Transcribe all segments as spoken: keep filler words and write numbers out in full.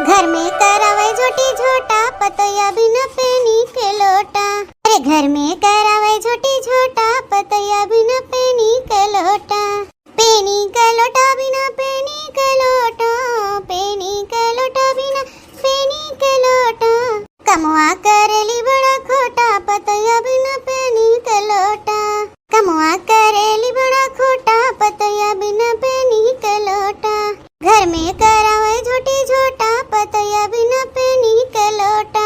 घर में करावे झोटी झोटा, पतोया बिना पेनी के लोटा। अरे घर में करावे झोटी झोटा, पतोया बिना पेनी के लोटा। पेनी के लोटा बिना, पेनी के लोटा, पेनी के लोटा बिना, पेनी के लोटा। कमवा करेली बड़ा खोटा, पतोया बिना पेनी के लोटा। कमवा करेली बड़ा खोटा, पतोया बिना पेनी के लोटा। घर में करावे झोटी झोटा, पतोया बिना पेनी के लोटा।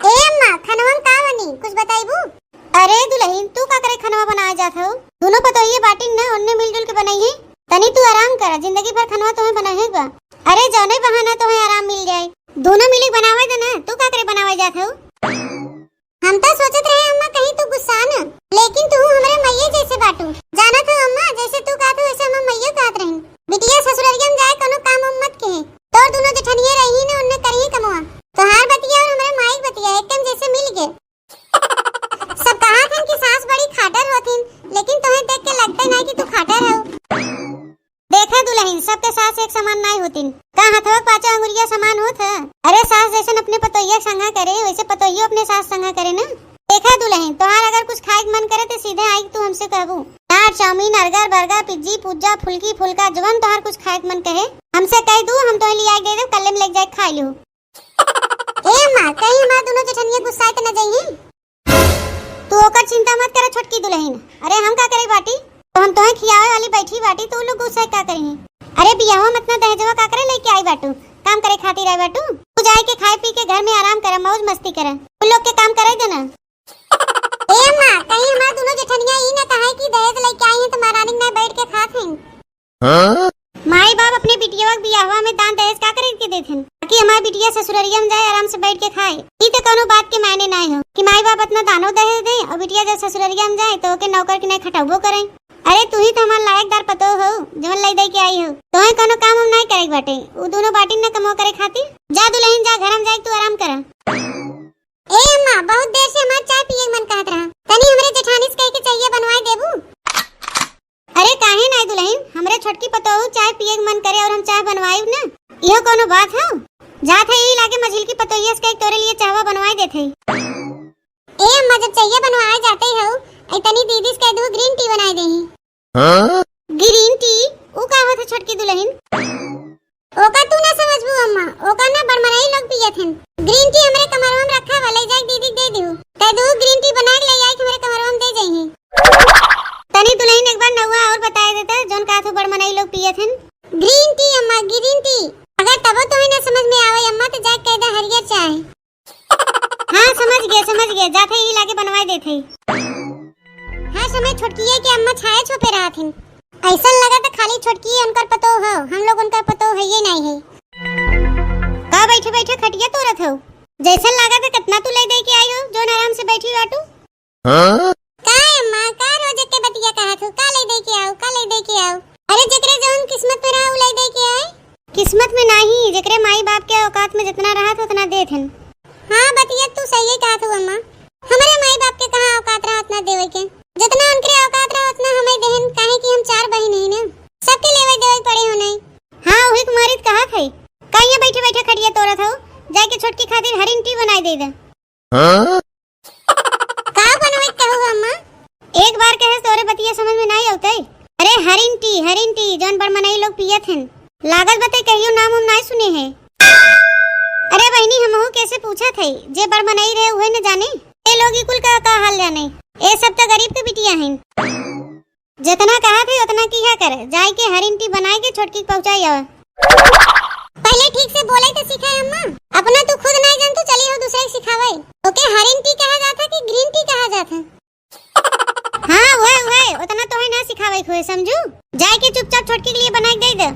ए अम्मा, खनवा में का बनी, कुछ बताइबू? अरे दुलहिन, तू का करे खनवा बनावे जात हऊ? दुनो पतोहिए बाटिन न, ओन्ने मिलजुल के बनइहे। तनी तू आराम कर, जिंदगी भर खनवा तोहे बनावे के बा। अरे जौने बहाना तोहे आराम मिल जाए, दुनो मिली के बनावे दे न, तू का करे बनावे जात हऊ? हम तो सोचत रहे अम्मा कहीं तू गुस्सा न, लेकिन तू हमरे मइये जैसे बाटू। जानत हो अम्मा, जैसे तू कहत हो वैसे हमार मइयो कहत रही। बिटिया ससुररिया में जाए कोनो काम उम मत कहे। तोर दुनो जेठनिया रही न उनने करिए कमवा। तोहार बतिया और हमरे माई के बतिया एकदम जैसे मिल गए। सब कहत हन कि सास बड़ी खाटर होथिन, लेकिन तोहे देख के लगते नहीं कि तू खाटर हो। देखा दुलहिन, सबके सास एक समान नाई होतिन। का हथवा के पाँचों अंगुरिया समान होत ह? अरे सास जैसन अपने पतोहिया के संगा करे, वैसे पतोहियो अपने सास संगा करे ना। देखा दुलहिन, तोहार अगर कुछ खाए के मन करे तो सीधे आई के तू हमसे कहबू। चाट, चाउमीन, अर्गर, बर्गर, पिज्जी, पुज्जा, फुल्की, फुल्का, जवन तोहार कुछ खाए के मन कहे, हमसे कह दू, हम तोहे लिया के दे देब, कल्ले में लेके जाए के खाए लिहू। ए अम्मा, कहीं हमार दुनो जेठनिया गुस्साए त न जइही? तू ओकर चिंता मत कर छोटकी दुलहिन। अरे हम का करे बाटी, तो हम तोहे खियावे वाली बैठी बाटी, तो उ लोग गुस्सा का करिही? अरे बियाहवा में इतना दहेजवा का करे लेके आई बाटू? काम करे खातिर आई बाटू? तू जाए के खाए पी के घर में आराम कर, मौज मस्ती कर, उ लोग के काम करे देना। ए अम्मा, कहीं हमार दुनो जेठनिया ई ना कहे कि दहेज लेके आई हैं तो महारानी में बैठ के खात हैं। हाँ? माई बाप अपने बिटियवा के बियाहवा में दान दहेज का करे के देथिन, ताकि हमार बिटिया ससुररिया में जाए आराम से बैठ के खाए। ई तो कोनो बात के मायने नाई हो कि माई बाप इतना दानो दहेज दे और बिटिया जब ससुररिया में जाए तो ओके नौकर के नहीं खटौबो करे। अरे तू ही तो हमार लायकदार पतोह हो, जवन लई दे के आई हो। तोहे कोनो काम हम नहीं करे के बाटे, उ दोनों बाटिन न कमवा करे खातिर। जा दुलहिन जा, घर में जाए तू आराम करा। ए अम्मा, बहुत देर से हमार चाय पिए के मन कहत रहा, तनी हमरे जेठानी से कह के चाहिए बनवाए देबू? अरे काहे नाई दुलहिन, हमरे छोटकी पतोहू चाय पिए के मन करे और हम चाय बनवाइब न, इहो कोनो बात हो? जात है ई लागे मझिल की पतोहिया से कह के तोरे लिए चाहवा बनवाए देत है। ए अम्मा, जब चाहिए बनवाए जाते हो, ऐ तनी दीदी से कह दू ग्रीन टी बनाए देही। हाँ? ग्रीन टी? उ का होत है छोटकी दुलहिन? ओका तू ना समझबू अम्मा, ओका ना बड़मनई लोग पियत हन। ग्रीन टी हमरे कमरवा में रखा बा, ले जाके दीदी के दे दिहू। कह दू ग्रीन टी बना के ले आई, हमरे कमरवा में दे जइही। तनी दुलहिन एक बार नौवा और बताए देता, जौन का तू बड़मनई लोग पियत हन। ग्रीन टी अम्मा, ग्रीन टी। अगर तबो तोहे ना समझ में आवे अम्मा, तो जाके कह दे हरियर चाय। हाँ समझ गए, समझ गए, जाते ही लागे बनवाए देते। हाँ समय छोटकिए के अम्मा छाए छोपे रहत हिन। ऐसन लगा तो खाली छोटकी उनकर पतोह हो, हम लोग उनकर पतोह है ये नहीं है। का बैठे बैठे खटिया तोड़त हो? जैसन लागत है कितना तू ले दे के आई हो, जौन आराम से बैठी बाटू। हाँ? का अम्मा, का रोज के बतिया कहत हो? का ले दे के आओ, का ले दे के आओ? अरे जेकरे जौन किस्मत में रहा, उ ले दे के आए। किस्मत में नाही, जेकरे माई बाप के औकात में जितना रहत उतना देत हन। हाँ बतिया तू सही कहत हो अम्मा, हमरे माई बाप के कहाँ औकात रहा उतना देवे के, जितना उनके औकात रहा उतना हमें देहन, काहे कि हम चार बहिन ही ना, सबके लेवे देवे पड़े हो नहीं। हाँ वही कुमारी कहत है, का यहाँ बैठे बैठे खटिया तोड़त हो, जाके छोटकी खातिर हरिन टी बनाई दे दे। हाँ? का बनवे कहू अम्मा? एक बार कहे तोरे बतिया समझ में नहीं आवते। अरे हरिन टी, हरिन टी, जौन बड़मनई लोग पियत हन। लागत बते कहियो नाम हम नहीं सुने हैं। अरे बहिनी, हमहू कैसे पूछत है, जे बड़मनई रहे उहे न जाने। ए लोग ई कुल का, का हाल जाने। ए सब तो गरीब के बिटिया हन। जितना कहा थे उतना किया कर, जाए के हरिन टी बनाए के छोटकी के पहुँचाई आवा। पहले ठीक से बोले तो सीखे अम्मा, अपना तू खुद नहीं जानतू, चली हो दूसरे के सिखावे। ओके हरिन टी कहा जाता कि ग्रीन टी कहा जाता? हाँ वह वह, उतना तो है ना सिखावे हुए समझू, जाए के चुपचाप छोटकी के लिए बना के दे दे।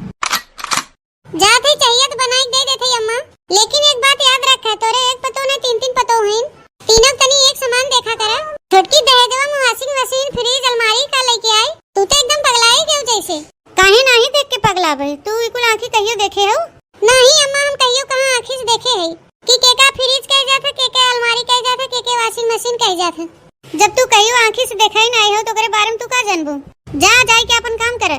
जात है चाहिए तो बनाई दे देते अम्मा, लेकिन एक बात याद रखा, तोरे एक पतो ना तीन तीन पतो हुईन, तीनों तनी एक समान देखा करा। छोटकी दहेजवा में washing machine, fridge, अलमारी का लेके आई, तू तो एकदम पगलाई गयो जैसे। काहे नाही देख के पगलाबे, तू इकुल आँखी कहियो देखे हो? नहीं अम्मा, हम कहियो कहाँ आँखी से देखे है कि केका fridge कह जात है, केके अलमारी कह जात है, केके washing machine कह जात है। जब तू कहियो आँखी से देखा ही नहीं हो तो ओकरे बारे में तू का जानबू? जा जाए के अपन काम करे।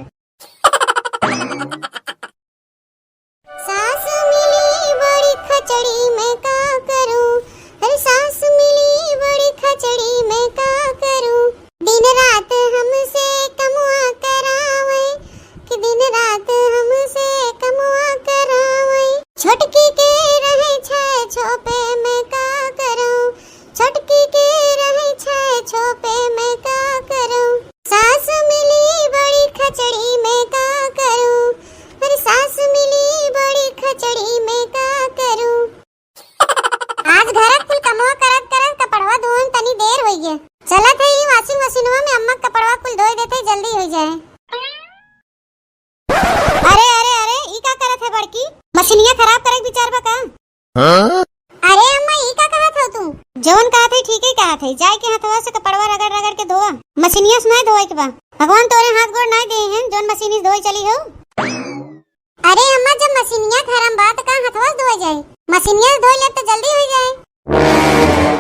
मसिनिया खरम बा त का हथवा से धोए जाए? मसिनिया से धोए लेब त जल्दी होइ जाए।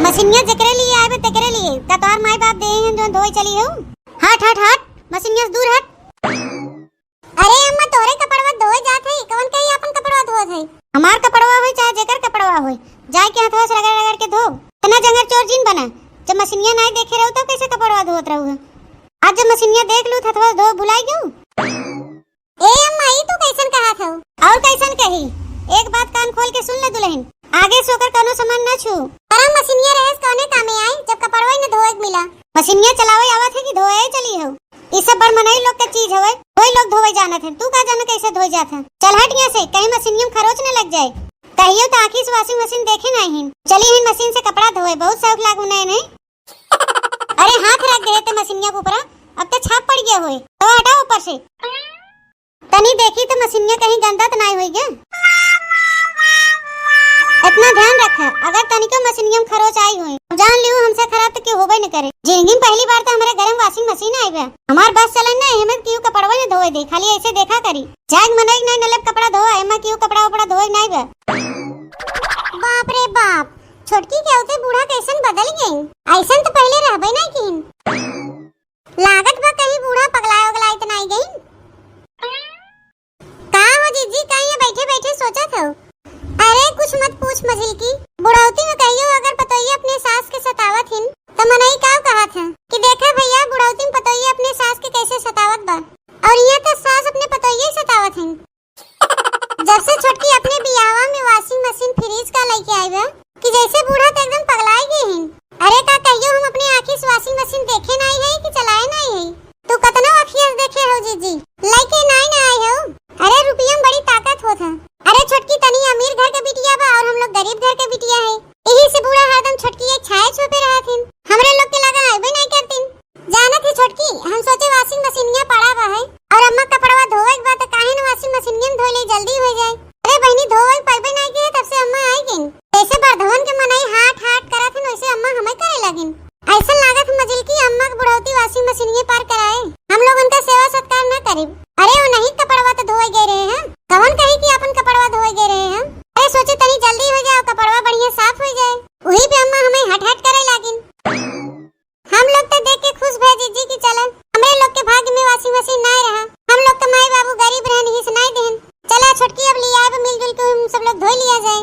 मसिनिया जेकरे लिए आए बे तेकरे लिए, का तोहार माई बाप देहे हैं जो धोए चली हो? हट, हट, हट, मसिनिया से दूर हट। अरे अम्मा, तोहरे कपड़वा धोए जात है, कवन कही आपन कपड़वा धोत है? हमार कपड़वा होई चाहे जेकर कपड़वा होई, जाए के हथवा से रगड़ रगड़ के धो। इतना जंगर चोर जिन बना, जब मसिनिया नाई देखे रहू तब कैसे कपड़वा धोत रहू है? आज जब मसिनिया देख लू त हथवा से धो भुलाई गऊ। ए अम्मा, ई तू कैसन कहत हऊ? और कैसन कही? एक बात कान खोल के सुन ले दुल्हन, आगे से ओकर कौनो सामान न छू। गरम मसिनिया रहे से कौने कामे आई, जब कपड़वा ही न धोए के मिला। मसिनिया चलावे आवत है कि धोए चली हो? ई सब बड़ मनई लोग के चीज हवे, वही लोग धोवे जानत हैं, तू का जाने कैसे धोए जात है? चल हट यहाँ से, कहीं मसिनिया में खरोच न लग जाए। कहियो तो आँखी से washing machine देखे नहीं हिन, चली हिन मशीन से कपड़ा धोए, बहुत शौक लाग उन्हें नहीं। अरे हाथ रख दे ते मसिनिया के ऊपर, अब तो छाप पड़ गया होए, तो हटाओ ऊपर से। तनी देखी तो मसिनिया कहीं गंदा तो नाई होई गे। इतना ध्यान रखा, अगर तनिको मसिनिया में खरोच आई होई, जान लियो हमसे खराब तो केहू होबे न करे। जिंदगी में पहली बार तो हमारे घर में washing machine आई बा। हमार बस चले ना, एमे केहू कपड़वा न धोए दे, खाली ऐसे देखा करी। जाए मनई नहीं नलब कपड़ा धोए, एमे केहू कपड़ा उपड़ा धोए नहीं बा। बाप रे बाप, छोटकी के होते बूढ़ा कैसन बदल गई, ऐसन तो पहले रहबे नहीं किन। लागत बा कहीं बूढ़ा पगलाए उगलाए त नाई गई। का हो जीजी, का ये बैठे बैठे सोचत हो? अरे कुछ मत पूछ मझिलकी, बुढ़ौती में कहियो अगर पतोहिया अपने सास के सतावत हिन त मनई का कहत है कि देखा भैया, बुढ़ौती में पतोहिया अपने सास के कैसे सतावत बा, और यहाँ तो सास अपने पतोहिया ही सतावत हिन। जब से छोटकी अपने बियाहवा में washing machine, fridge का लेके आई बा कि जैसे बूढ़ा तो एकदम पगलाए गए हैं। अरे का कहियो हम अपने आँखी से washing machine देखे नहीं है कि चलाए नहीं है? तू कतनो अखिया से देखे हो जीजी, लेके नहीं ना आए हो। अरे रुपया में बड़ी ताकत होत है। अरे छोटकी तनी अमीर घर के बिटिया बा और हम लोग गरीब घर के बिटिया है, यही से बूढ़ा हरदम छोटकी एक छाया छुपे रहत हिन। हमरे लोग के लगा आइबे नहीं करतिन। जानत ही छोटकी, हम सोचे washing machine यहाँ पड़ा बा है और अम्मा कपड़वा धोवे के बा त काहे न washing machine में धोए ले, जल्दी हो जाए। अरे बहनी, धोवे के पड़बे नहीं के, तब से अम्मा आई गई। जैसे बरधवन के मनई हाट हाट करत हन, वैसे अम्मा हमें करे लगिन। ऐसा लागत है मझिलकी अम्मा के बुढ़ौती washing machine ये पार कराए। हम लोग उनका सेवा सत्कार न करीब। अरे वो नहीं कपड़वा तो धोए गए रहे हैं, कवन कही कि अपन कपड़वा धोए गए रहे हैं। अरे सोचे तनी जल्दी हो जाओ, कपड़वा बढ़िया साफ हो जाए। वही पे अम्मा हमें हट हट करे लागिन। हम लोग तो देख के खुश भए जीजी कि चलन हमरे लोग के भाग्य में washing machine नाय रहा। हम लोग के माई बाबू गरीब रहन, हिस नाय देहन। चला छोटकी, अब लियाए बा, मिलजुल के हम सब लोग धोई लिया जाए।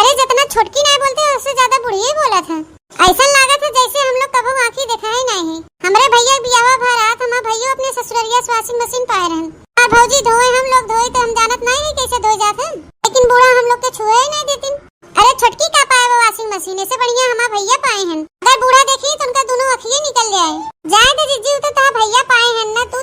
अरे जितना छोटकी नाय बोलते हैं, उससे ज्यादा बुढ़िए बोलत है। ऐसा लागत है जैसे हम लोग कबो आँखी देखा ही नहीं है। हमरे भैया के बियाहवा भा रात हमार भैया अपने ससुररिया से washing machine पाए रहन। और भौजी धोए, हम लोग धोए तो हम जानत नहीं है कैसे धोए जात है, लेकिन बूढ़ा हम लोग के छुए ही नहीं देतिन। अरे छोटकी का पाए वो washing machine, ऐसे बढ़िया हमार भैया पाए हन। अगर बूढ़ा देखी तो उनका दोनों अखिए निकल जाए। जाए दे जीजी, उ तो तोहार भैया पाए हन ना, तू